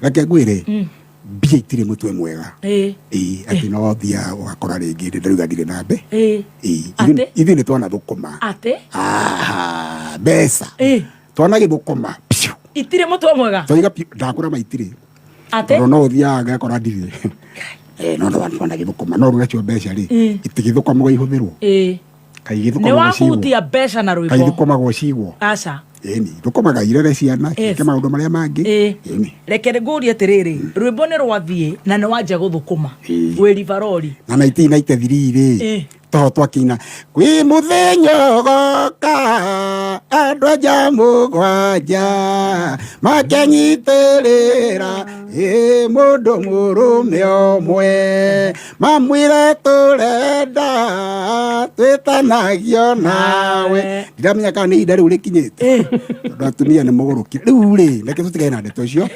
Reke ngwĩre, mbia itirĩ mũtwe mwega. Ĩĩ, atĩ no thiaga ũgakora rĩngĩ ndĩ ndauga ndirĩ na mbe. Ĩĩ, Atĩ? Ithuĩ nĩ twanathũkũma. Atĩ? Aha, mbeca. Twanagĩthũkũma piũ. Itirĩ mũtwe mwega. Twaiga piũ, ndakũra maitirĩ. Atĩ? Tondũ no ũthiaga ngakora ndirĩ. No no twanagĩthũkũma, no rĩu nacio mbeca rĩ, itigĩthũkũmagwo ihũthĩrwo. Kaĩ Nĩ igĩthũkũmagwo cigwo? wahutia mbeca na Kaĩ rwĩmbo. ithũkũmagwo cigwo? Aca. Ĩni, thũkũmaga irere ciana, ciĩke maũndũ marĩa mangĩ. Ĩni. Reke ngũrie atĩrĩrĩ, rwĩmbo nĩ rwathiĩ na nĩ wanjia gũthũkũma wĩ ribarori. Na 1993 rĩ, toho twakĩina kwĩ mũthenya ũgoka andũ anja 7 makenyitĩrĩra ĩ mũndũ mũrũme ũmwe mamwĩre tũrenda twĩtanagio nawe. Ndiramenya kana nĩ ihinda rĩu rĩkinyĩte, tondũ atumia nĩ mũgũrũki rĩu rĩ. Reke tũtigane na ndeto icio.